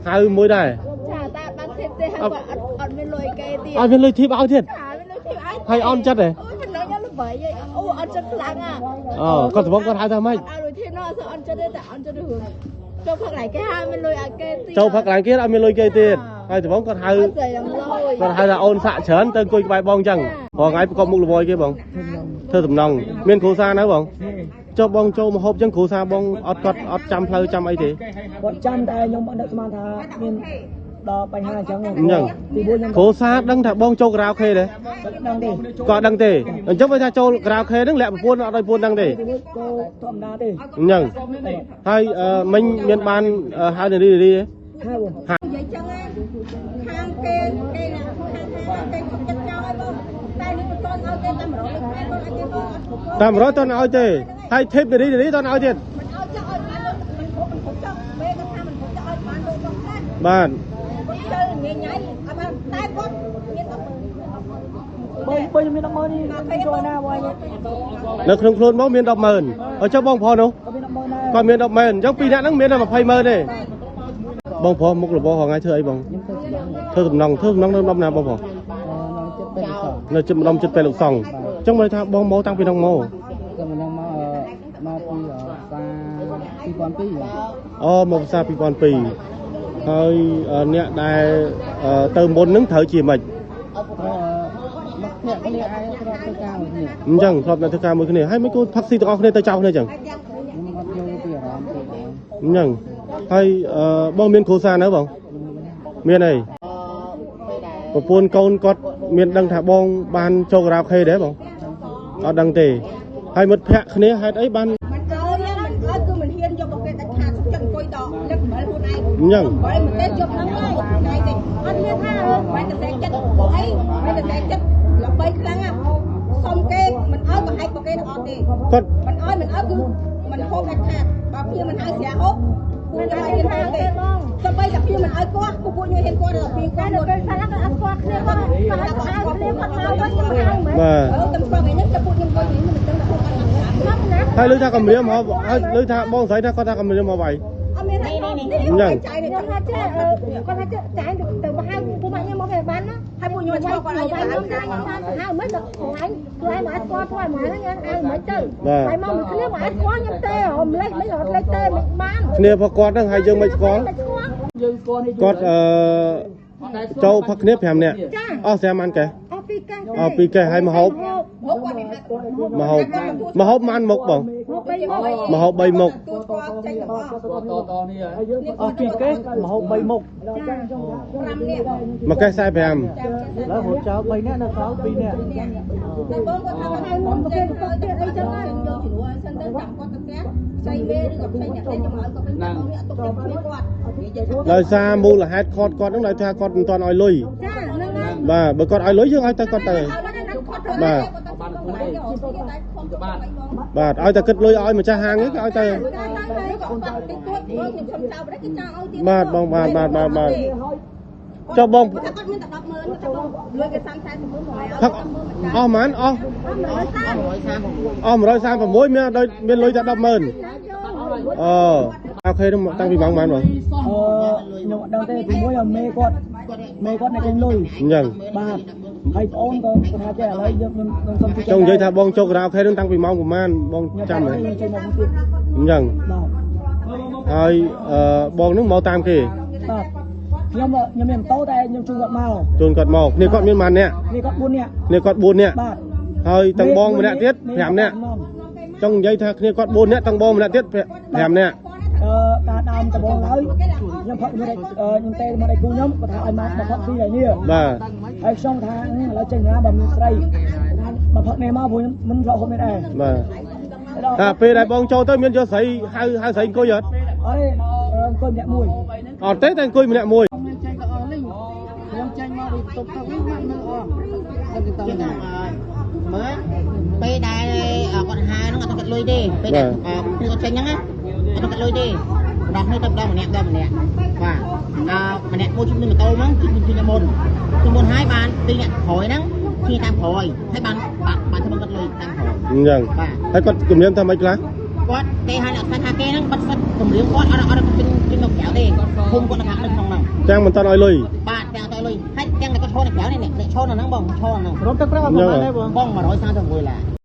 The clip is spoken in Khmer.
ហៅមួយដែរ ចាតែបាន tip ទេហើយគាត់អត់អត់មានលុយគេទៀត អត់មានលុយ tip ឲ្យទៀត ចាមានលុយ tip ឲ្យ ហើយអន់ចិត្តទេ អូយមិនដឹងយ៉ាងល្បីហីអូអន់ចិត្តខ្លាំងអា អូគាត់ដំបងគាត់ហៅថាម៉េច អត់ឲ្យលុយ tip នោះអត់អន់ចិត្តទេតែអន់ចិត្តរឿងចូលផឹកឡៃគេហើយមានលុយឲ្យគេទៀត ចូលផឹកកន្លែងគេអត់មានលុយគេទៀតហើយដំបងគាត់ហៅ អត់ស្អីយ៉ាងលុយ គាត់ហៅថាអូនសាក់ច្រើនទៅអង្គុយក្បែរបងអញ្ចឹងរាល់ថ្ងៃប្រកបមុខល្វើយគេបងធ្វើសំណងមានគ្រូសានៅបងចុះបងចូលមកហូបអញ្ចឹងគ្រូសាបងអត់គាត់អត់ចាំផ្លូវចាំអីទេ គាត់ចាំតែខ្ញុំអត់នឹកស្មានថាមានដល់បញ្ហាអញ្ចឹង អញ្ចឹង ទីមួយខ្ញុំ គ្រូសាដឹងថាបងចូលការ៉ាអូខេទេ ដឹងទេ គាត់ដឹងទេអញ្ចឹងបើថាចូលការ៉ាអូខេហ្នឹងលាក់ប្រពន្ធអត់ឲ្យប្រពន្ធដឹងទេ ទីមួយក៏ធម្មតាទេ អញ្ចឹងហើយអឺមិញមានបានអឺហៅនារីនារីទេ ហើយបង និយាយចឹងណាខាងគេគេណាខាងខាងគេសុខចិត្តចោលឲ្យបងតែនេះមិនតន់ឲ្យគេតែ100លុយខែបងឲ្យគេបងអត់គ្រប់ តាម100តន់ឲ្យទេហើយធីបនារីនារីតន់ឲ្យទៀត មិនឲ្យចោលឲ្យបានមិនគ្រប់មិនគ្រប់ចោលពេលគាត់ថាមិនគ្រប់ចោលឲ្យបានលុយបងខ្លះ បាទ គាត់ជិលញញ៉ៃអត់បានតែគាត់មាន10 បើបើខ្ញុំមាន100,000នេះចូលណាបងឯង នៅក្នុងខ្លួនបងមាន100000ហើយចុះបងប្រុសនោះ ក៏មាន100,000ដែរ គាត់មាន100000អញ្ចឹងពីរនាក់ហ្នឹងមានតែ200,000ទេបងប្រុសមុខរបរហងៃធ្វើអីបង ខ្ញុំធ្វើសំណង ធ្វើសំណងធ្វើសំណងនៅម្ដុំណាបងប្រុស នៅចិត្តពេលស នៅជិតម្ដុំជិតពេលលោកសង្ឃអញ្ចឹងមើលថាបងមកតាំងពីនោះមក ក៏មិនដឹងមកមកពីសា2002 អូមកភាសា2002ហើយអ្នកដែលទៅមុនហ្នឹងត្រូវជាម៉េច ត្រូវមកភ្នាក់គ្នាឯងធ្លាប់ធ្វើការមួយគ្នា អញ្ចឹងធ្លាប់តែធ្វើការមួយគ្នាហើយមិនគូផឹកស៊ីទាំងអស់គ្នាទៅចោលគ្នាអញ្ចឹង ខ្ញុំអត់យល់ពីអារម្មណ៍ទេបង អញ្ចឹងហើយបងមានគ្រួសារនៅបងមានអីប្រពន្ធកូនគាត់មានដឹងថាបងបានចូលការ៉ាអូខេដែរបងអត់ដឹងទេហើយមិត្តភក្តិគ្នាហេតុអីបាន មិនឲ្យមិនឲ្យគឺមិនហ៊ានយកប្រកេតដាច់ខាតសុខចិត្តអង្គុយដកលឹកអំបិលខ្លួនឯង អញ្ចឹង អំបិលមិនទេយកហ្នឹងហើយថ្ងៃទេអត់មានថាមិនតែចិត្តអីមិនតែចិត្តល្បីខ្លាំងណាសុំគេមិនឲ្យក៏ហែកប្រកេតអត់ទេ គាត់ មិនឲ្យមិនឲ្យគឺមិនហូបដាច់ខាតបើភៀមិនឲ្យស្រាហូបពួកខ្ញុំឲ្យហ៊ានហៅទេសំបីតែភៀមិនឲ្យគាត់ពួកពួកខ្ញុំហ៊ានគាត់ដល់ភៀគាត់ពេលសាឡាគាត់អត់ស្គាល់គ្នាគាត់គាត់ហៅគ្នាគាត់មកវិញខ្ញុំហៅមែន បាទ អឺតែស្គាល់ថ្ងៃនេះតែពួកខ្ញុំគាត់នេះមិនដឹងថាហូបអត់ណាណា ហើយលើថាកំរាមហ៎ហើយលើថាបងស្រីថាគាត់ថាកំរាមហ៎បាយ អត់មាននេះនេះនេះចាយនេះ គាត់ថាចេះគាត់ថាចេះចាយទៅហៅពួកម៉ាក់ខ្ញុំមកគេបានណា ហើយពួកខ្ញុំឆ្លងគាត់ឲ្យ បាយ បាន ខ្ញុំថាខ្ញុំថាហៅមិនដល់ឯងគឺឯងមកស្គាល់ពួកឯងមកហ្នឹងហៅមិនទៅហើយមកមួយគ្នាមកឯងស្គាល់ខ្ញុំទេរំលេចមិនរត់លេចទេមិនបាន គ្នាផងគាត់ហ្នឹងហើយយើងមិនស្គាល់ មិនស្គាល់ យើងស្គាល់នេះ គាត់អឺចូលផឹកគ្នា5នាក់អស់ស្រាម៉ានកេះ អស់ពីកេះ អស់ពីកេះហើយមកហូប ហូបគាត់នេះ មកហូបមកហូបម៉ានមុខបង មកបីមក មកហូប3មុខ ទូស្គាល់ចេញទាំងអស់ តតនេះ ហើយយើង អស់ពីកេះមហូប3មុខ 5នាក់បង មកកេះ45 ចាំ ឡើយហូបចោល3នាក់នៅសល់2នាក់ តែបងគាត់ថាឲ្យមុនគេទៅទៀតអីចឹងយកជំនួយសិនទៅចាំគាត់ទៅផ្ទះខ្ចីមេឬក៏ខ្ចីអ្នកទេខ្ញុំឲ្យគាត់វិញបងនេះអត់ទុកចិត្តគ្នាគាត់និយាយថា ដោយសារមូលហេតុគាត់គាត់ហ្នឹងដោយថាគាត់មិនទាន់ឲ្យលុយ ចាហ្នឹងហើយ បាទបើគាត់ឲ្យលុយយើងឲ្យទៅគាត់ទៅ បាទ បាទឲ្យតែគិតលុយឲ្យម្ចាស់ហាងនេះគេឲ្យទៅ តែតែក៏គាត់តិចតួចបងខ្ញុំសុំចោលប្រេះគេចោលឲ្យទៀត បាទបងបាទបាទបាទបាទចុះបង គាត់ថាគាត់មានតែ100000ថាបងលុយគេ30 40មកឲ្យ ផឹកអស់ម៉ានអស់អស់136មានដូចមានលុយតែ100000អូអូខេហ្នឹងតាំងពីម៉ោងម៉ានបង អឺខ្ញុំអត់ដឹងទេទីមួយមេគាត់មេគាត់អ្នកចេញលុយ អញ្ចឹង បាទហើយប្អូនក៏គាត់ថាចេះឥឡូវយើងខ្ញុំខ្ញុំសុំជួយ ចង់និយាយថាបងចូលការ៉ាអូខេហ្នឹងតាំងពីម៉ោងប្រហែលបងចាំហ៎ ខ្ញុំចេញមកទៀត អញ្ចឹង បាទ ហើយអឺបងហ្នឹងមកតាមគេ បាទខ្ញុំខ្ញុំមានម៉ូតូតែខ្ញុំជួយគាត់មក ជូនគាត់មកគ្នាគាត់មានប៉ុន្មាននាក់ នេះគាត់4នាក់ គ្នាគាត់4នាក់ បាទ ហើយទាំងបងម្នាក់ទៀត5នាក់ចង់និយាយថាគ្នាគាត់4នាក់ទាំងបងម្នាក់ទៀត5នាក់ អឺការដើមដំបងឡើយខ្ញុំផឹកមួយខ្ញុំទេមកដៃគូខ្ញុំគាត់ថាឲ្យមកមកផឹកស៊ីហើយនេះ បាទ ហើយខ្ញុំថាឥឡូវចេញណាបើមានស្រីមកផឹកនេះមកព្រោះខ្ញុំមិនធ្លាប់ហូបមានដែរ បាទ ដល់ ថាពេលដែលបងចូលទៅមានយកស្រីហៅហៅស្រីអង្គុយអត់ អត់ទេអង្គុយម្នាក់មួយ អត់ទេតែអង្គុយម្នាក់មួយ ខ្ញុំចេញទៅអស់លីងខ្ញុំចេញមកពីតុបទឹកវិញបានមើលអស់ដឹងទៅទៅណា មើលពេលដែលគាត់ហៅហ្នឹងអត់ទៅកាត់លុយទេពេលដែលគ្នាគាត់ចេញហ្នឹងណាអត់ទៅកាត់លុយទេម្ដងគ្នាទៅម្ដងម្នាក់ម្ដងម្នាក់បាទអឺម្នាក់មួយជិះម៉ូតូហ្នឹងជិះជិះមុនជិះមុនហើយបានពីរអ្នកក្រោយហ្នឹងជិះតាមក្រោយហើយបានបានធ្វើកាត់លុយតាមក្រោយ អញ្ចឹង បាទ ហើយគាត់គម្រាមថាម៉េចខ្លះ គាត់គេឲ្យអ្នកថាគេហ្នឹងបាត់សិតគម្រាមគាត់អត់អត់ពេញពេញមកក្រៅទេភូមិគាត់នៅខាងក្នុងហ្នឹង ទាំងមិនតាន់ឲ្យលុយ បាទទាំងអត់ឲ្យលុយហើយទាំងតែគាត់ឈរនៅក្រៅនេះអ្នកឈរនៅហ្នឹងបងឈរហ្នឹង រំទឹកប្រាក់ប្រហែលដែរបង បង136ឡា